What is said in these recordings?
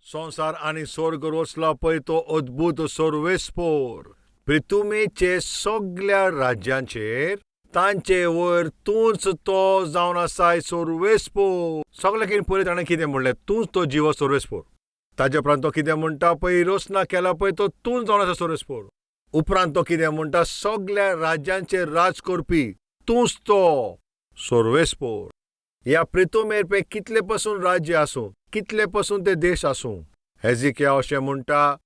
संवसार आनी स्वर्ग रचला पळय तो अद्भूत सर्वेस्पोर. प्रितुमेचे सगल्या राज्यांचेर तांचे वयर तूंच तो जावन आसाय सर्वेस्पोर. सगळें कितें पयलीं ताणें कितें म्हणलें? तूंच तो जिवो सर्वेस्पोर. ताजे उपरांत तो कितें म्हणटा पळय? रचना केला पळय तो तूंच जावन आसा सर्वेस्पोर. उपरांत तो कितें म्हणटा? सगल्या राज्यांचेर राज करपी तूंच तो सर्वेस्पोर. ह्या प्रितुमेर पळय कितले पसून राज्य आसूं, कितले पसून ते देश आसूं, हेजिकिया अशें म्हणटा,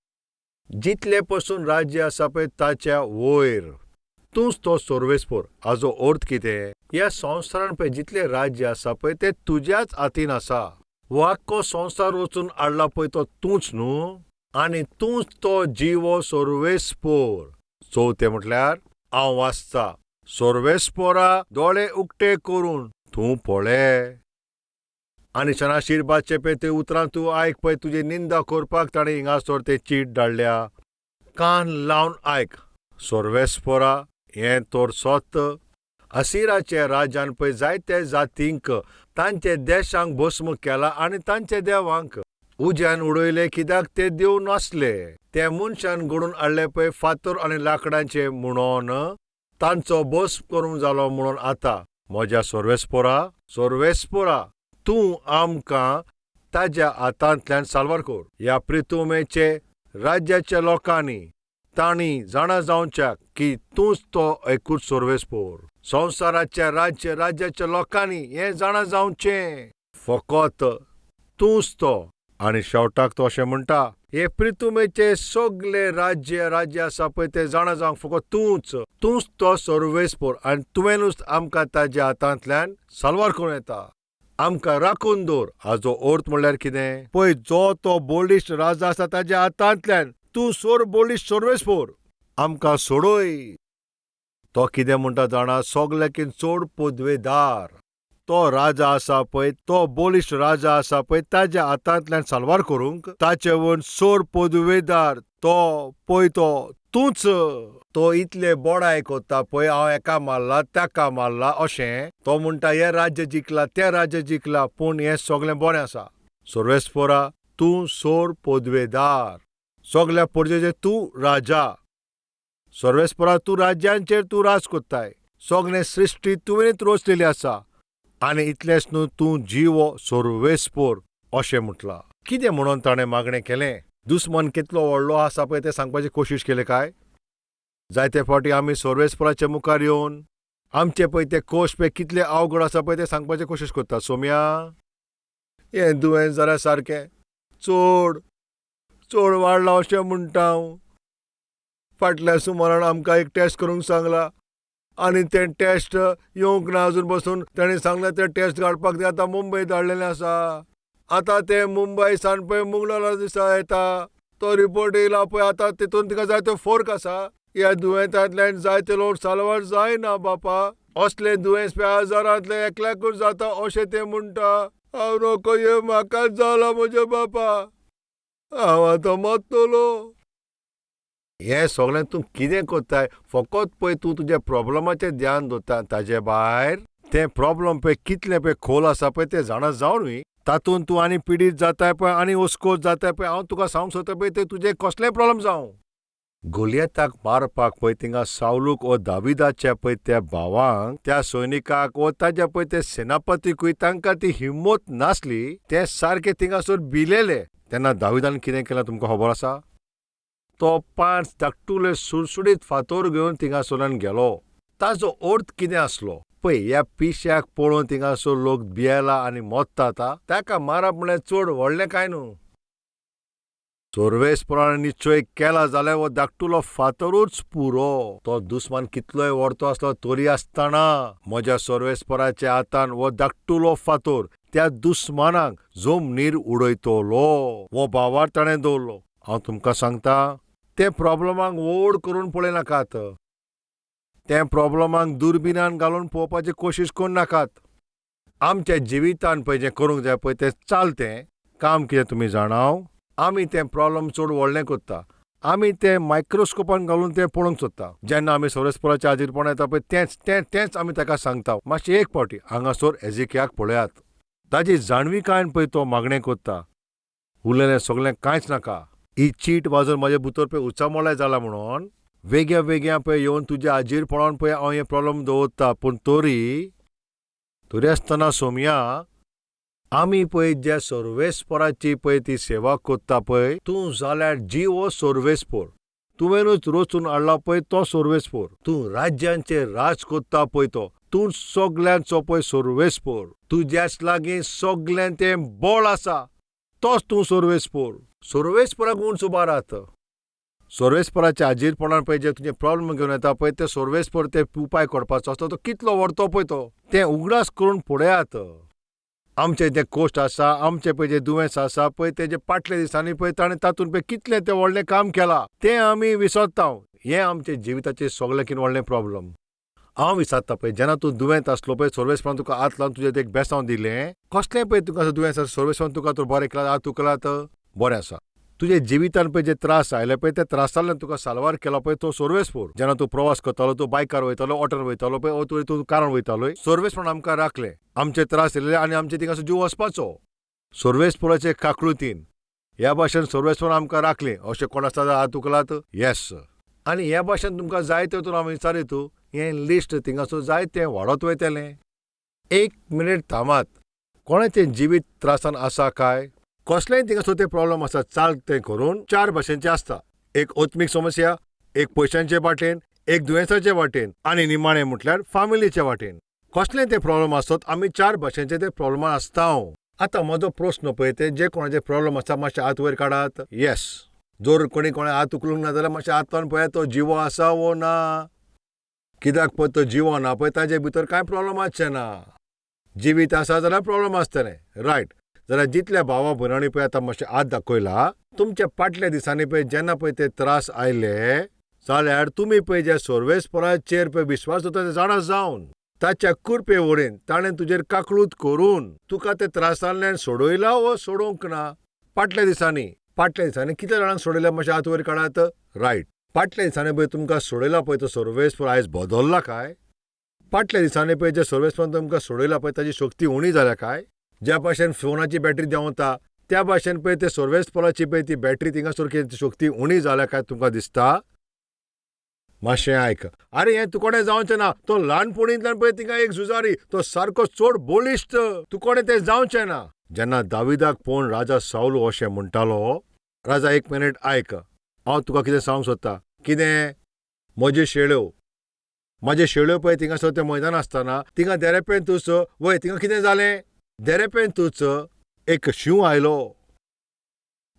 जितले पसून राज्य आसा पळय ताच्या वयर तूंच तो सर्वेस्पोर. हाजो अर्थ कितें? ह्या संवसारान पळय जितले राज्य आसा पळय ते तुज्याच हातीन आसा. हो आख्खो संवसार वचून हाडला पळय तो तूंच न्हू, आनी तूंच तो जिवो सर्वेस्पोर. चवथें म्हटल्यार हांव वाचता, सर्वेस्पोरा दोळे उक्ते करून तूं पळय आनी शनाशिरबाचे पळय ते उतरां तूं आयक पळय, तुजी निंदा करपाक ताणें हिंगासर ते चीट धाडल्या. कान लावन आयक सर्वेस्पोरा, हें तर सत. असिराच्या राज्यान पळय जायते जातींक तांचे देशांक भस्म केला आनी तांचे देवांक उज्यान उडयले, कित्याक ते देव नासले. ते मनशान घडोवन हाडले पळय फातर आनी लांकडांचे, म्हणून तांचो भस्म करूंक जालो. म्हणून आतां म्हज्या सर्वेस्पोरा, सर्वेस्पोरा, तूं आमकां ताज्या हातांतल्यान साल्वार कर. ह्या प्रितुमेचे राज्याच्या लोकांनी तांणी जाणा जावच्याक की तूंच तो एकूच सर्वेस्पोर. संवसाराच्या राज्य राज्याच्या लोकांनी हें जाणा जावचें, फकत तूंच तो. आनी शेवटाक तो अशें म्हणटा, हे प्रितुमेचे सगले राज्य राज्य आसा पळय ते जाणा जावंक फकत तूंच, तूंच तो सर्वेस्पोर आनी तुवेंनूच आमकां ताज्या हातांतल्यान साल्वार करूं येता. आमकां राखून दवर. हाजो अर्थ म्हणल्यार कितें? पळय जो तो बळिश्ट राजा आसा ताज्या हातांतल्यान तूं सोर बळिश्ट सर्वेस्पोर, आमकां सोडय. तो कितें म्हणटा जाणा? सगल्याकीन चड पदवेदार तो राजा आसा पळय, तो बळिश्ट राजा आसा पळय ताज्या हातांतल्यान साल्वार करूंक ताचे वयर चड पदवेदार तो पळय तो तूंच. तो इतले बडाय कोत्ता पळय, हांव एका मारला ताका मारला अशें तो म्हणटा, हें राज्य जिखला तें राज्य जिखला, पूण हें सगळें बरें आसा. सर्वेस्पोरा, तूं सोर पदवेदार, सगल्या परजेचेर तूं राजा. सर्वेस्पोरा, तूं राज्यांचेर तूं राज कोत्ताय, सगळें सृश्टी तुवेंच रचलेली आसा आनी इतलेंच न्हू तूं जिवो सर्वेस्पोर अशें म्हटलां. कितें म्हणून ताणें मागणें केलें? दुस्मान कितलो व्हडलो आसा पळय तें सांगपाची कोशिश केली काय? जायते फावटी आमी सर्वेस्पोराच्या मुखार येवन आमचे पळय ते कोश पळय कितले अवघड आसा पळय ते सांगपाची कोशिश करता. सोम्या, हें दुयेंस जाल्यार सारकें चड चड वाडलां अशें म्हणटा हांव. फाटल्या सुमारान आमकां एक टेस्ट करूंक सांगला आनी तें टेस्ट येवंक ना अजून बसून. ताणें सांगलां तें टेस्ट काडपाक तें आतां मुंबय धाडलेलें आसा. आतां तें मुंबय सान पळय मंगळारा दिसा येता तो रिपोर्ट येयला पळय. आतां तितून तिका जायतो फरक आसा. ह्या दुयेंतांतल्यान जायते लोक साल्वार जायना बापा. असलें दुयेंस पळय हजारांतलें एकल्याकूच जाता अशें ते म्हणटा. हांव रोको हें म्हाकाच जाला म्हज्या बापा, हांव आतां मरतलो. हें सगळें तूं कितें करताय? फकत पळय तूं तुज्या प्रॉब्लमाचेर ध्यान दवरता, ताजे भायर तें प्रॉब्लम पळय कितलें पळय खोल आसा पळय तें जाणा जावनूय तातूंत तूं आनी पिडीत जाताय पळय आनी अस्कोत जाताय पळय. हांव तुका सांगूंक सोदता पळय तें तुजें कसलेंय प्रॉब्लम जावं. गोलियताक मारपाक पळय थिंगा सावलूक वो दाविदाच्या पळय त्या भावांक, त्या सैनिकाक वो ताज्या पळय ते सेनापतीकूय तांकां ती हिम्मत नासली. ते सारके थिंगासर भिलेले. तेन्ना दाविदान कितें केलां तुमकां खबर आसा? तो 5 धाकटुले सुडसुडीत फातर घेवन थिंगासरल्यान गेलो. ताजो अर्थ कितें आसलो? पळय ह्या पिश्याक पळोवन थिंगासर लोक भियेला आनी मरता. आतां ताका मारप म्हळ्यार चड व्हडलें कांय न्हू. सर्वेस्परान निश्चय केला जाल्यार हो धाकटुलो फातरूच पुरो. तो दुस्मान कितलोय व्हडतो आसलो तरी आसतना म्हज्या सर्वेस्पराच्या हातान हो धाकटुलो फातर त्या दुस्मानाक जमनीर उडयतलो. हो भावार ताणें दवरलो. हांव तुमकां सांगता, ते प्रॉब्लमाक व्हड करून पळयनाकात, ते प्रॉब्लमाक दुर्बिणान घालून पळोवपाची कोशिश करूं नाकात. आमच्या जिवितान पळय जें करूंक जाय पळय तें चलतें काम कितें तुमी जाणाव? आमी तें प्रॉब्लम चड व्हडलें करता, आमी तें मायक्रोस्कोपान घालून तें पळोवंक सोदता. जेन्ना आमी सर्वेस्पराच्या हाजीरपणान येता पळय तेंच तें तेंच आमी ताका सांगता. मातशें एक फावटी हांगासर एजिकियाक पळयात, ताजी जाणविकायेन पळय तो मागणें करता. उरलेलें सगळें कांयच नाका. ही चीट वाजोवन म्हजे भितर पळय उचामोळाय जाला म्हणून वेग्या वेग्या पळय येवन तुज्या हाजीर पळोवन पळय हांव हें प्रॉब्लम दवरता. पूण तरी तरी आसतना सोमया, आमी पळय ज्या सर्वेस्पराची पळय ती सेवा कोत्ता पळय, तूं जाल्यार जिवो सर्वेस्पोर, तुवेंनूच रचून हाडला पळय तो सर्वेस्पोर. तूं राज्यांचेर राज कोत्ता पळय तो, तूं सगल्यांचो पळय सर्वेस्पोर. तुज्याच लागीं सगळ्यां तें बळ आसा, तोच तूं सर्वेस्पोर. सर्वेस्पोराक उंच उबारात. सर्वेस्पराच्या हाजीरपणान पळय जे तुजें प्रॉब्लम घेवन येता पळय ते सर्वेस्पोर ते उपाय करपाचो आसता तो कितलो व्हरतो पळय तो, तें उगडास करून पळयात. आमचें जें कोश्ट आसा, आमचें पळय जें दुयेंस आसा पळय तेजें फाटल्या दिसांनी पळय ताणें तातूंत पळय कितलें तें व्हडलें काम केलां तें आमी विसरता. हें आमचें जिविताचें सगळें कितें व्हडलें प्रॉब्लम. हांव विचारता पळय, जेन्ना तूं दुयेंत आसलो पळय सर्वेस्परान तुका हात लावन तुजें एक बेसांव दिलें, कसलें पळय तुका दुयेंस आसा सर्वेस्परान तुका तूं बरें केलां, हात उखलात, बरें आसा. तुजे जिवितान पळय जे त्रास आयले पळय त्या त्रासांतल्यान तुका साल्वार केलो पळय तो सर्वेस्पोर. जेन्ना तूं प्रवास करतालो, तूं बायकार वयतालो, ऑटोन वयतालो पळय, ओ तूं कारान वयतालो, सर्वेस्परान आमकां राखलें, आमचे त्रास येयले आनी आमचे थिंगासर जीव वचपाचो. सर्वेस्पोराचे काकळुतीन ह्या भाशेन सर्वेस्परान आमकां राखलें. अशें कोण आसता जाल्यार हात उखलात, येस. आनी ह्या भाशेन तुमकां जाय तें हांव विचारितू, हें लिस्ट थिंगासर जाय तें वाडत वयतलें. एक मिनीट थांबात, कोणाचें जिवीत त्रासान आसा काय, कसलेंय थिंगासर तें प्रॉब्लम आसा, चाल तें करून चार भाशेंचें आसता. एक आत्मीक समस्या, एक पयशांचे वाटेन, एक दुयेंसाचे वाटेन आनी निमाणें म्हटल्यार फामिलीचे वाटेन. कसलें तें प्रॉब्लम आसत, आमी चार भाशेंचे ते प्रॉब्लमान आसता. आतां म्हजो प्रस्न पळय ते जे कोणाचे प्रॉब्लम आसता मातशे हात वयर काडात, येस. जर कोणी कोणें हात उखलूंक ना जाल्यार मातशें हात लावन पळयात तो जिवो आसा वो ना. कित्याक पळय तो जिवो ना पळय ताजे भितर कांय प्रॉब्लम आसचें ना. जिवीत आसा जाल्यार प्रॉब्लम आसतलें, रायट. जाल्यार जितल्या भावा भयणांनी पळय आतां मातशें हात दाखयला, तुमच्या फाटल्या दिसांनी पळय जेन्ना पळय ते त्रास आयले जाल्यार तुमी पळय जे सर्वेस्पराचेर पळय विश्वास दवरता ते जाणा जावन ताच्या कृपे वरेन ताणें तुजेर काकळूत करून तुका ते त्रासांतल्यान सोडयला वो सोडोवंक ना. फाटल्या दिसांनी, फाटल्या दिसांनी कितल्या जाणांक सोडयला मातशें हात वयर काडात, रायट. फाटल्या दिसांनी पळय तुमकां सोडयला पळय तो सर्वेस्पर आयज बदल्ला काय? फाटल्या दिसांनी पळय जे सर्वेस्परान तुमकां सोडयला पळय ताजी शक्ती उणी जाल्या काय? ज्या भाशेन फोनाची बॅटरी देंवता त्या भाशेन पळय ते सर्वेस्पराची पळय ती बॅटरी थिंगासर कितें शक्ती उणी जाल्या काय तुमकां दिसता? मातशें आयक, आरे हें तुकोडें जावचें ना, तो ल्हानपणींतल्यान पळय थिंगा एक झुजारी, तो सारको चड बळिश्ट, तुकोडें तें जावचें ना. जेन्ना दाविदाक पळोवन राजा सावलू अशें म्हणटालो, राजा एक मिनीट आयक, हांव तुका कितें सांगूंक सोदता. कितें? म्हज्यो शेळ्यो, म्हज्यो शेळ्यो पळय थिंगासर तें मैदान आसतना थिंगा देरेपेंतूच वय थिंगा कितें जालें, देरेपेंतूच एक शींव आयलो.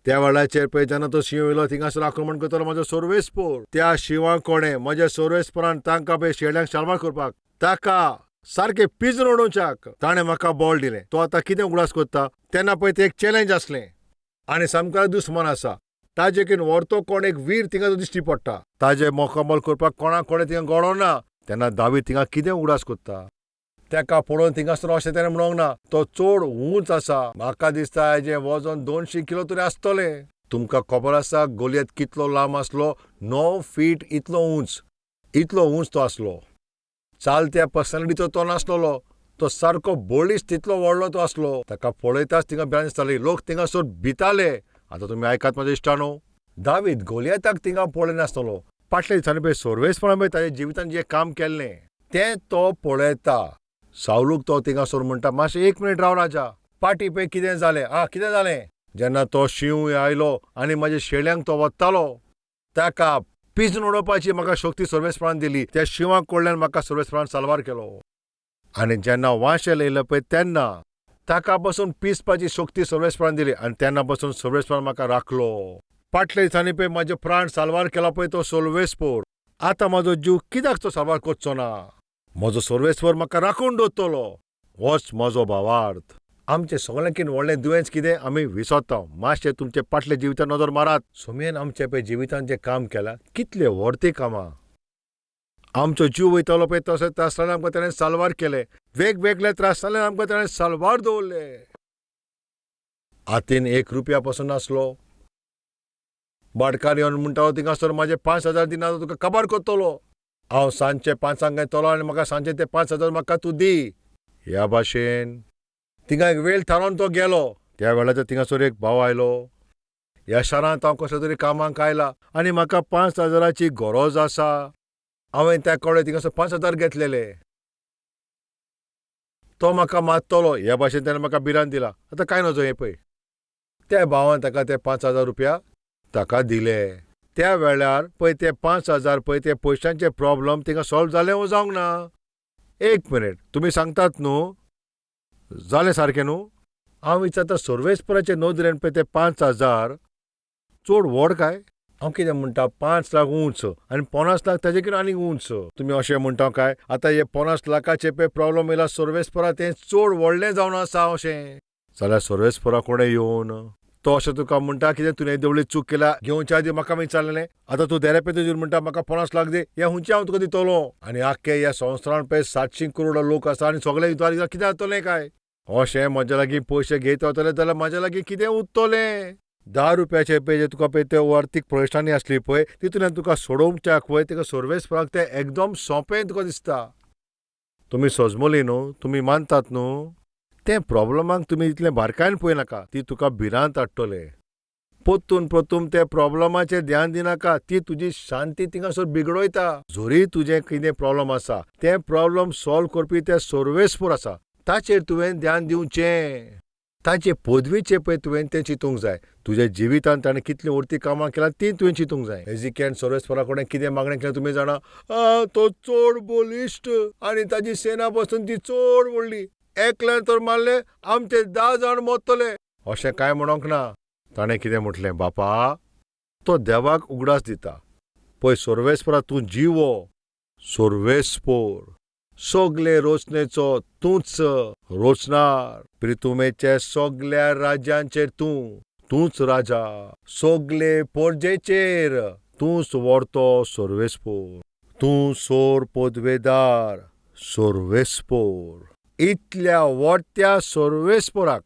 त्या वेळाचेर पळय जेन्ना तो शींव येयलो थिंगासर आक्रमण करतालो म्हजो सर्वेस्पोर. त्या शिंवा कोणें म्हज्या सर्वेस्पोरान तांकां पळय शेळ्यांक साल्वार करपाक ताका सारकें पिजून उडोवच्याक ताणें म्हाका बॉल दिलें. तो आतां कितें उगडास करता तेन्ना पळय तें एक चॅलेंज आसलें आनी सामकार दुस्मान आसा, ताजे किन व्हरतो कोण एक वीर थिंगा तो दिश्टी पडटा, ताजे मोकामोल करपाक कोणाक कोणें थिंगा गडो ना. तेन्ना दावीद थिंगा कितें उगडास करता, तेका पळोवन थिंगासर अशें तेणें म्हणोंक ना तो चड उंच आसा, म्हाका दिसता हेजें वजन 200 किलो तरी आसतलें. तुमकां खबर आसा गोलियत कितलो लांब आसलो? 9 फीट इतलो उंच, इतलो उंच तो आसलो. चालत्या पर्सनॅलिटीचो तो नासलेलो, तो सारको बळिश्ट तितलो व्हडलो तो आसलो. ताका पळयताच थिंगा भिरांत दिसताली, लोक थिंगासर भिताले. आतां तुमी आयकात म्हाज्या इश्टानो, दावीद गोलियताक थिंगा पळयनासतलो. फाटल्या दिसांनी पळय सर्वेस्परान पळय ताज्या जिवितान जें काम केल्लें तें तो पळयता. सावलूक तो थिंगासर म्हणटा, मातशें एक मिनीट राव राजा, पाटी पळय कितें जालें, आं कितें जालें. जेन्ना तो शींव आयलो आनी म्हाज्या शेळ्यांक तो वत्तालो, ताका पिजून उडोवपाची म्हाका शक्ती सर्वेस्परान दिली. त्या शिंवा कडल्यान म्हाका सर्वेस्परान साल्वार केलो. आनी जेन्ना वांशेल येयलो पळय तेन्ना ताका पसून पिसपाची शक्ती सर्वेस्परान दिली आनी तेन्ना पसून सर्वेस्परान म्हाका राखलो. फाटल्या दिसांनी पळय म्हाजे प्राण साल्वार केला पळय तो सर्वेस्पोर. आतां म्हाजो जीव कित्याक तो साल्वार करचो ना? म्हजो सर्वेस्पोर म्हाका राखून दवरतलो, होच म्हजो भावार्थ. आमचें सगळ्यांकीन व्हडलें दुयेंस कितें आमी विसरता. मातशें तुमचे फाटल्या जिवितान नदर मारात. सोमयेन आमचे पळय जिवितान जें काम केलां कितलें व्हडतीं कामां. आमचो जीव वयतालो पळय तसो त्रासांतल्यान आमकां ताणें साल्वार केलें, वेगवेगळ्या त्रासांतल्यान आमकां ताणें साल्वार दवरले. हातीन 1 रुपया पसून नासलो. भाटकार येवन म्हणटालो थिंगासर म्हाजे 5000 दिना तुका काबार करतलो, हांव सांजचे 5 येतलो आनी म्हाका सांजचे ते 5000 म्हाका तूं दी. ह्या भाशेन थिंगा एक वेळ थारोवन तो गेलो. त्या वेळाचेर थिंगासर एक भाव आयलो. ह्या शारांत हांव कसल्या तरी कामाक आयला आनी म्हाका 5,000ची गरज आसा. हांवें त्या कडेन थिंगासर 5,000 घेतलेले. तो म्हाका मारतलो ह्या भाशेन ताणें म्हाका भिरांत दिला. आतां कांय नजो हें पळय. त्या भावान ताका ते 5,000 रुपया ताका दिले. त्या वेळार पळय ते 5,000 पळय ते पयशांचे प्रॉब्लम थिंगा सॉल्व जालें वो जावंक ना? एक मिनीट, तुमी सांगतात न्हू जालें सारकें न्हू? हांव विचारता सर्वेस्पराचे नदरेन पळय ते 5,000 चड व्हड काय? हांव कितें म्हणटा 5 लाख उंच आनी 50 लाख ताजे कितें आनीक उंच. तुमी अशें म्हणटा काय आतां हे 50 लाखाचे पळय प्रॉब्लम येयला सर्वेस्परा तें चड व्हडलें जावन आसा अशें जाल्यार सर्वेस्परा कडेन येवन तो अशें तुका म्हणटा कितें तुवें देवळी चूक केल्या, घेवच्या आदीं म्हाका विचारलेलें, आतां तूं देरेपेंत येवन म्हणटा म्हाका 50 लाख दी, हें हुंयचें हांव तुका दितलो? आनी आख्खे ह्या संवसारान पळय 700 करोड लोक आसा आनी सगळे विचार कितें जातलें काय? अशें म्हज्या लागीं पयशे घेयत वतले जाल्यार म्हज्या लागीं कितें उरतलें? 10 रुपयाचे पळय जे तुका पळय ते अर्थीक परेशानी आसली पळय तितूंतल्यान तुका सोडोवच्याक पळय तुका सर्वेस्पराक तें एकदम सोंपें तुका दिसता. तुमी सजमली न्हू, तुमी मानतात न्हू? तें प्रॉब्लमाक तुमी इतलें बारकायन पळयनाका, ती तुका भिरांत हाडटले. परतून परतून त्या प्रॉब्लमाचेर ध्यान दिनाका, ती तुजी शांती थिंगासर बिगडयता. जरी तुजें कितें प्रॉब्लम आसा तें प्रॉब्लम सॉल्व करपी तें सर्वेस्पर आसा, ताचेर तुवें ध्यान दिवचें. ताचे पदवेचेर पळय तुवें तें चिंतूंक जाय. तुज्या जिवितांत ताणें कितलीं उरती कामां केलां तीं तुवें चिंतूंक जाय. हेजिकियान सर्वेस्परा कडेन कितें मागणें केलें तुमी जाणा? तो चड बलिश्ट आनी ताजी सेना पसून ती चड व्हडली, एकल्यान तर मारलें आमचे 10 जाण मरतले अशें कांय म्हणोंक ना. ताणें कितें म्हटलें? बापा, तो देवाक उगडास दिता, पळय सर्वेस्परा तूं जिवो, सर्वेस्पोर सगले रोचनेचो तूंच रोचणार, प्रितुमेचे सगल्या राज्यांचेर तूं तूंच राजा, सगले पोरजेचेर तूंच व्हरतो सर्वेस्पोर, तूं सोर पदवेदार सर्वेस्पोर. इतल्या व्हडत्या सर्वेस्पोराक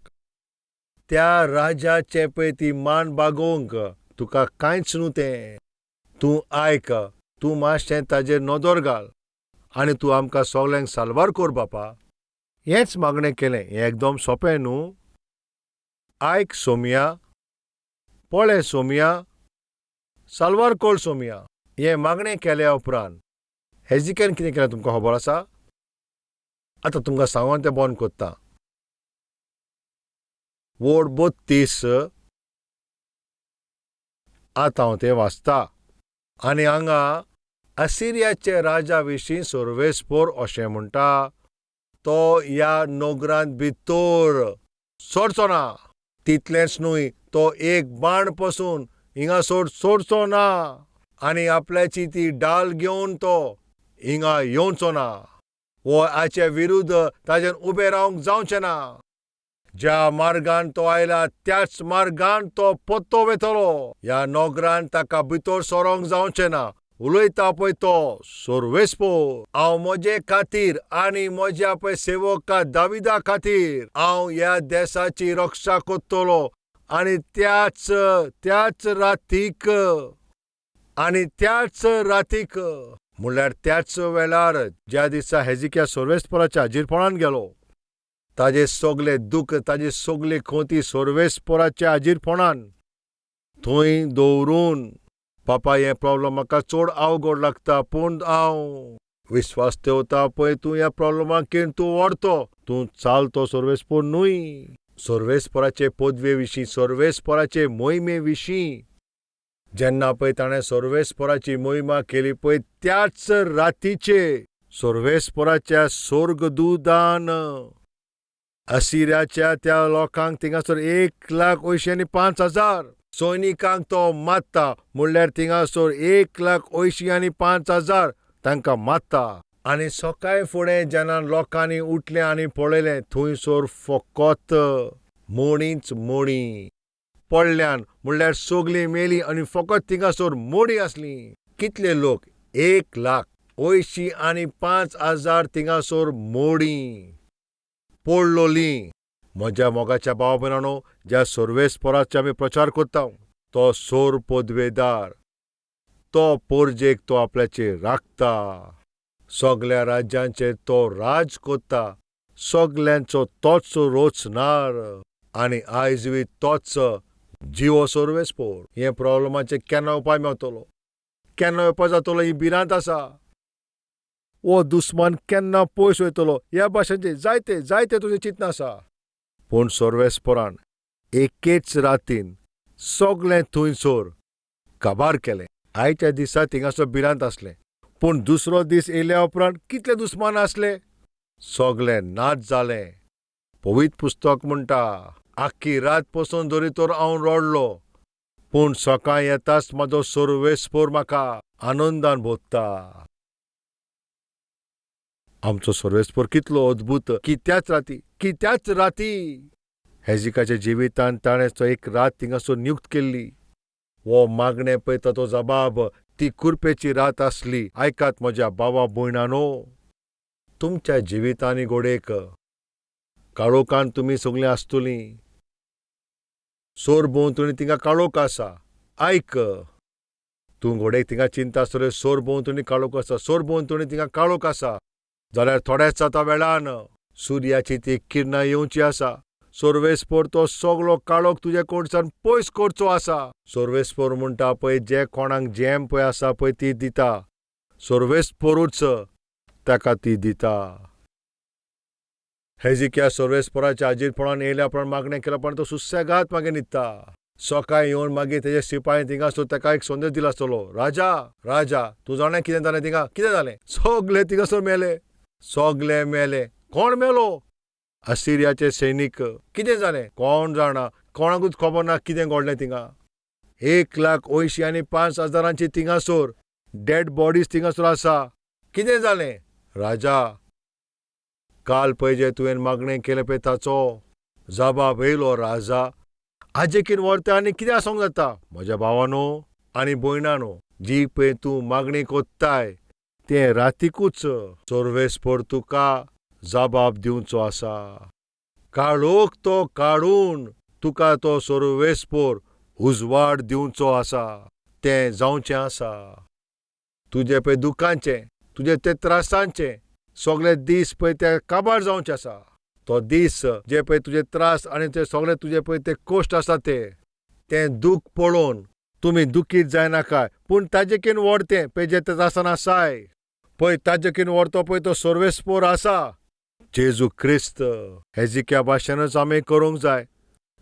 त्या राजाचें पळय ती मान बागोवंक तुका कांयच न्हू तें. तूं आयक, तूं मातशें ताजेर नदर घाल आनी तूं आमकां सगल्यांक साल्वार कर बापा. हेंच मागणें केलें. हें एकदम सोंपें न्हू? आयक सोमया, पळय सोमया, साल्वार कर सोमया. हें मागणें केल्या उपरांत हेजिकियान कितें केलें तुमकां खबर आसा? आतां तुमकां सांगून तें बंद करता. वड 32 आतां हांव तें वाचता. आनी हांगा असिरियाचे राजा विशीं सर्वेस्पोर अशें म्हणटा, तो ह्या नगरांत भितर सोडचो ना. तितलेंच न्हय, तो एक बाण पसून हिंगासर सोडचो ना आनी आपल्याची ती डाल घेवन तो हिंगा येवचो ना. वो हाचे विरुद्ध ताजेर उबें रावंक जावचें ना. ज्या मार्गान तो आयला त्याच मार्गान तो पत्तो वेतलो. ह्या नगरान ताका भितर सरोंक जावचें ना. उलयता पळय तो सर्वेस्पोर. हांव म्हजे खातीर आनी म्हज्या पळय सेवका दाविदा खातीर हांव ह्या देसाची रक्षा करतलो. आनी त्याच त्याच रातीक आनी त्याच रातीक म्हणल्यार त्याच वेळार ज्या दिसा हेजिकिया सर्वेस्पराच्या हाजीरपणान गेलो, ताजे सगले दुख्ख, ताजे सगले खोती सर्वेस्पराच्या हाजीरपणान थंय दवरून, बापा हें प्रॉब्लम म्हाका चड अवघड लागता, पूण हांव विस्वास ठेवता पळय तूं ह्या प्रॉब्लमाक घेवन तूं व्हरतो, तूं चालतो सर्वेस्पोर न्हय. सर्वेस्पराचे पदवे विशीं, सर्वेस्पराचे मोहिमे विशीं जेन्ना पळय ताणें सर्वेस्पराची मोहिमा केली पळय त्याच रातीचे सर्वेस्पराच्या स्वर्गदूतान असिरियाच्या त्या लोकांक थिंगासर 1,85,000 सैनिकांक तो मारता. म्हणल्यार थिंगासर 1,85,000 तांकां मारता. आनी सकाळ फुडें जेन्ना लोकांनी उठलें आनी पळयलें थंयसर फकत मोडींच मोडी पडल्यान, म्हणल्यार सगलीं मेलीं आनी फकत थिंगासर मोडी आसली. कितले लोक? 1,85,000 थिंगासर मोडी पडलोलीं. म्हज्या मोगाच्या भाव भयणांनो, ज्या सर्वेस्पराचो आमी प्रचार करता तो सोर पदवेदार, तो पोरजेक तो आपल्याचेर राखता, सगल्या राज्यांचेर तो राज करता, सगल्यांचो तोच रोचणार आनी आयजवी तोच जिवो सोर्वेस्पोर हें प्रॉब्लमाचेर केन्ना उपाय मेवतलो, केन्ना उपाय जातलो ही भिरांत आसा. हो दुस्मान केन्ना पयस वयतलो ह्या भाशेचे जायते जायते तुजें चिंतना आसा. पूण सोर्वेस्पोरान एकेच रातीन सगळें थंयसर काबार केलें. आयच्या दिसा थिंगासर भिरांत आसलें, पूण दुसरो दीस येयल्या उपरांत कितले दुस्मान आसले, सगळें नाच जालें. पवित्र पुस्तक म्हणटा, आख्खी रात पसून धरी तर हांव रडलो, पूण सकाळ येताच म्हाजो सोर्वेस्पोर म्हाका आनंदान भोगता. आमचो सोर्वेस्पोर कितलो अद्भुत की त्याच राती, की त्याच राती हेजिकाच्या जिवितांत ताणें तो एक रात थिंगासर नियुक्त केल्ली. हो मागणें पळय ताचो जबाब, ती कुरपेची रात आसली. आयकात म्हज्या बाबा भयणानो, तुमच्या जिवितांनी घोडेक काळोखान तुमी सगळीं आसतलीं, सोर भोंवतणी थिंगा काळोख आसा. आयक, तूं घोडेक थिंगा चिंता आसतलें, सोर भोंवतणी काळोख आसा, सोर भोंवतणी थिंगा काळोख आसा, जाल्यार थोड्याच आतां वेळान सुर्याची ती किरणां येवची आसा. सोर्वेस्पोर तो सगलो काळोख तुजे कडच्यान पयस करचो आसा. सोर्वेस्पोर म्हणटा पळय, जे कोणाक जेम पळय आसा पळय ती दिता, सोर्वेस्पोरूच ताका ती दिता. हेजिक्या सोर्वेस्पोराच्या हाजीरपणान येयल्या उपरांत मागणें केल्या उपरांत तो सुसेगाद मागीर न्हिदता. सकाळीं येवन मागीर तेजे शिपाय थिंगासर ताका एक संदेश दिलो आसतलो, राजा राजा तूं जाणा कितें जालें थिंगा, कितें जालें, सगले थिंगासर मेले, सगले मेले. कोण मेलो? असिरियाचे सैनीक. कितें जालें कोण जाणा, कोणाकूच खबर ना कितें घडलें थिंगा. 1,85,000 थिंगासर डेड बॉडीज थिंगासर आसा. कितें जालें राजा? काल पळय जें तुवें मागणें केलें पळय ताचो जबाब येयलो राजा. हाजेकीन व्हरता आनी कितें आसूंक जाता म्हज्या भावानो आनी भयणानो, जी पळय तूं मागणी कोत्ताय तें रातीकूच सोर्वेस्पोर तुका जबाब दिवचो आसा. काळोख तो काडून तुका तो सोर्वेस्पोर उजवाड दिवचो आसा. तें जावचें आसा. तुजे पळय दुखांचें, तुजे ते त्रासांचें सगळे दीस पळय ते काबार जावचे आसा. तो दीस जे पळय तुजे त्रास आनी ते सगळे तुजे पळय ते कश्ट आसा ते तें दूख पळोवन तुमी दुखीत जायनाकाय, पूण ताजेकीन व्हड तें पळय जे त्रासान आसाय पळय ताजेकीन व्हड तो पळय तो सोर्वेस्पोर आसा, जेजू क्रिस्त. हेजिक्या भाशेनूच आमी करूंक जाय.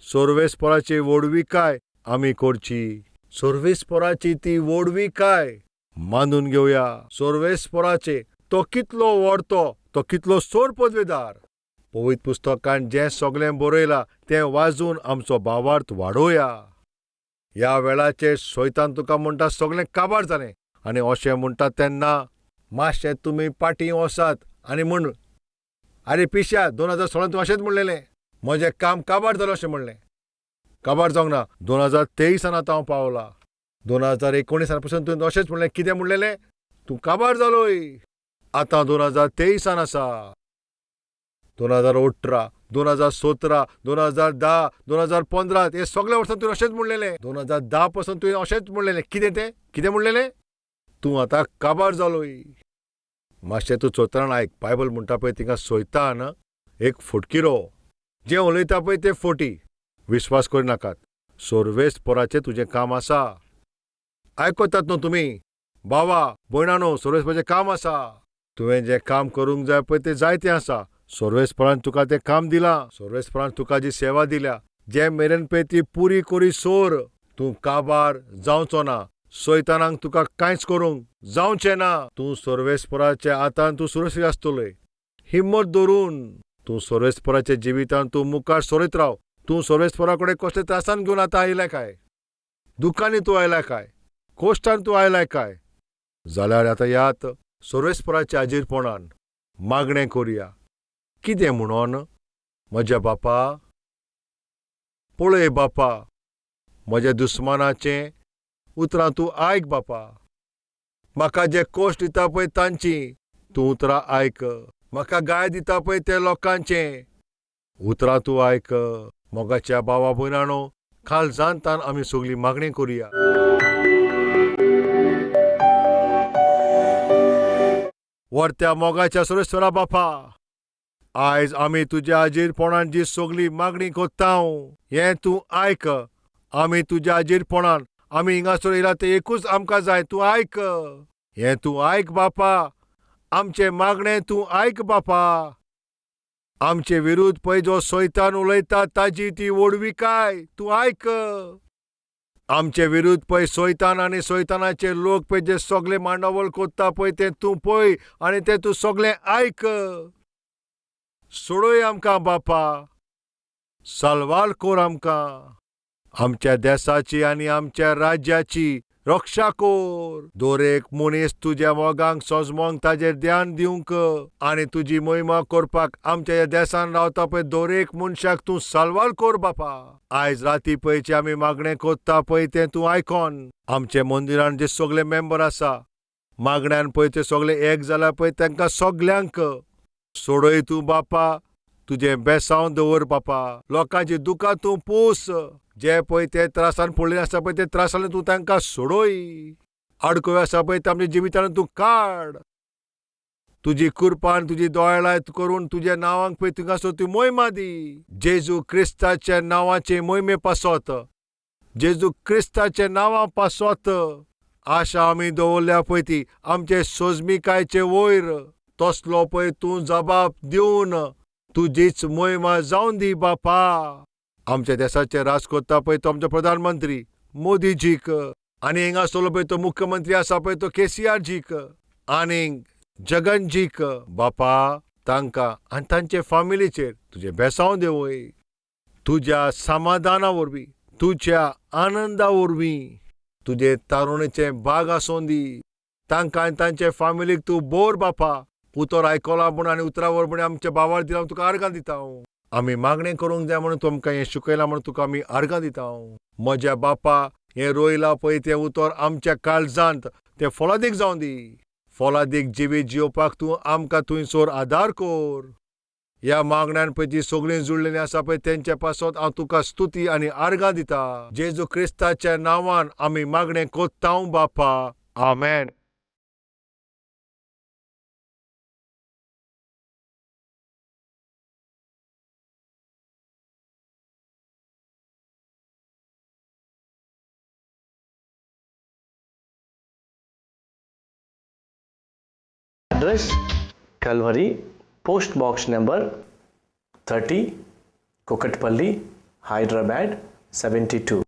सोर्वेस्पोराची व्हडविकाय आमी करची, सोर्वेस्पोराची ती व्हडविकाय मानून घेवया. सोर्वेस्पोराचे तो कितलो व्हड, तो कितलो सोर पदवेदार. पवित्र पुस्तकान जें सगळें बरयलां तें वाजून आमचो भावार्थ वाडोवया. ह्या वेळाचेर सैतान तुका म्हणटा सगळें काबार जालें, आनी अशें म्हणटा तेन्ना मातशें तुमी पाटी वसात आनी म्हण, आरे पिश्या, 2016 तूं अशेंच म्हणलेलें, म्हजें काम काबार जालें अशें म्हणलें. काबार जावंक ना. 2023 आतां हांव पावला. 2019 पसून तुवें अशेंच म्हणलें. कितें म्हणलेलें? तूं काबार जालोय. आतां 2023 आसा. 2018, 2017, 2010, 2015 हे सगळे वर्सां तुवें अशेंच म्हणलेलें. 2010 पासून तुवें अशेंच म्हणलेलें. कितें तें? कितें म्हणलेलें? तूं आतां काबार जालोय. मातशें तूं चोत्रान आयक. बायबल म्हणटा पळय थिंगा सैतान एक फटकिरो, जें उलयता पळय तें फटी, विस्वास करिनाकात. सोर्वेस्पोराचें तुजें काम आसा. आयकतात न्हू तुमी बाबा भयणानो, सोर्वेस्पोराचें काम आसा. तुवें जें काम करूंक जाय पळय तें जायतें आसा. सोर्वेस्पोरान तुका तें काम दिलां, सोर्वेस्पोरान तुका जी सेवा दिल्या, जे मेरेन पळय ती पुरी करी सोर तूं काबार जावचो ना. सैतानाक तुका कांयच करूंक जावचें ना. तूं सोर्वेस्पोराच्या हातान तूं सुरक्षीत आसतलोय. हिम्मत धरून तूं सोर्वेस्पोराच्या जिवितान तूं मुखार सरत राव. तूं सोर्वेस्पोरा कडेन कसले त्रासान घेवन आतां आयला काय, दुखांनी तूं आयला काय, कोश्टान तूं आयलाय काय, जाल्यार आतां यात सोर्वेस्पोराच्या हाजीरपणान मागणें करुया. कितें म्हणून? म्हज्या बापा, पळय बापा, म्हज्या दुस्मानाचें उतरां तूं आयक बापा. म्हाका जे कश्ट दिता पळय तांची तूं उतरां आयक. म्हाका गाय दिता पळय ते लोकांचें उतरां तूं आयक. मोगाच्या भावा भयणानो, खाल जाणतान आमी सगळी मागणी करुया. व्हरत्या मोगाच्या सुरेश्वरा बापा, आयज आमी तुज्या हाजीरपणान जी सगळी मागणी कोत्ता हें तूं आयक आमी तुज्या आजीरपणान आमी हिंगासर येयला तें एकूच आमकां जाय, तूं आयक. हें तूं आयक बापा, आमचें मागणें तूं आयक बापा. आमचे विरुद्ध पळय जो सैतान उलयता ताजी ती व्हडविकाय तूं आयक. आमचे विरुद्ध पळय सैतान आनी सैतानाचे लोक पळय जे सगळे मांडावळ कोत्ता पळय तें तूं पळय आनी तें तूं सगळें आयक. सोडय आमकां बापा, साल्वार कोर आमकां. आमच्या देसाची आनी आमच्या राज्याची रक्षा कोर. दर एक मनीस तुज्या मोगांक सोजमोंक ताजेर ध्यान दिवंक आनी तुजी मोहिमा करपाक आमच्या ह्या देसान रावता पळय दर एक मनशाक तूं साल्वार कोर बापा. आयज राती पळयचे आमी मागणें कोत्ता पळय तें तूं आयकोन. आमचे मंदिरान जे सगळे मेंबर आसा मागण्यान पळय ते सगळे एक जाल्या पळय तांकां सगल्यांक सोडय तूं बापा. तुजें बेसांव दवर बापा. लोकांची दुकां तूं पूस. जे पळय ते त्रासान पडलेले आसा पळय ते त्रासान तूं तांकां सोडय. आडखळ्यो आसा पळय ते आमच्या जिवितान तूं काड. तुजी कृपा आनी तुजी दोळाय करून तुज्या नांवांक पळय तुका तूं मोहिमा दी. जेजू क्रिस्ताच्या नांवाचे मोहिमे पासत, जेजू क्रिस्ताच्या नांवा पासत आशा आमी दवरल्या पळय ती आमचे सोजमिकायचे वयर तसलो पळय तूं जबाब दिवन तुजीच मोहिमा जावन दी बापा. आमच्या देसाचे राज करता पळय तो आमचो प्रधानमंत्री मोदीजीक, आनी हिंगासरलो पळय तो मुख्यमंत्री आसा पळय तो केसीआर जीक आनी जगनजीक बापा, तांकां आनी तांचे फामिलीचेर तुजें बेसांव देंवय. तुज्या समाधाना वरवीं, तुज्या आनंदा वरवीं तुजें तारुणेचें भाग आसूं दी. तांकां आनी तांचे फामिलीक तूं बोर बापा. उतर आयकलां म्हूण आनी उतरा वरवीं आमच्या बाबार दिला तुका आर्गां दिता हांव. आमी मागणें करूंक जाय म्हणून तूं आमकां हें शिकयलां म्हणून तुका आमी आर्गां दिता हांव. म्हज्या बापा, हें रोयलां पळय तें उतर आमच्या काळजांत तें फळादीक जावं दी. फळादीक जिवीत जियोवपाक तूं आमकां थंयसर आदार कोर. ह्या मागण्यान पळय जी सगळीं जुळलेलीं आसा पळय तेंच्या पासत हांव तुका स्तुती आनी आर्गां दिता. जेजू क्रिस्ताच्या नांवान आमी मागणें कोत्ता बापा, आमेन. Address: Calvary, Post Box number 30, Kukatpally, Hyderabad 72.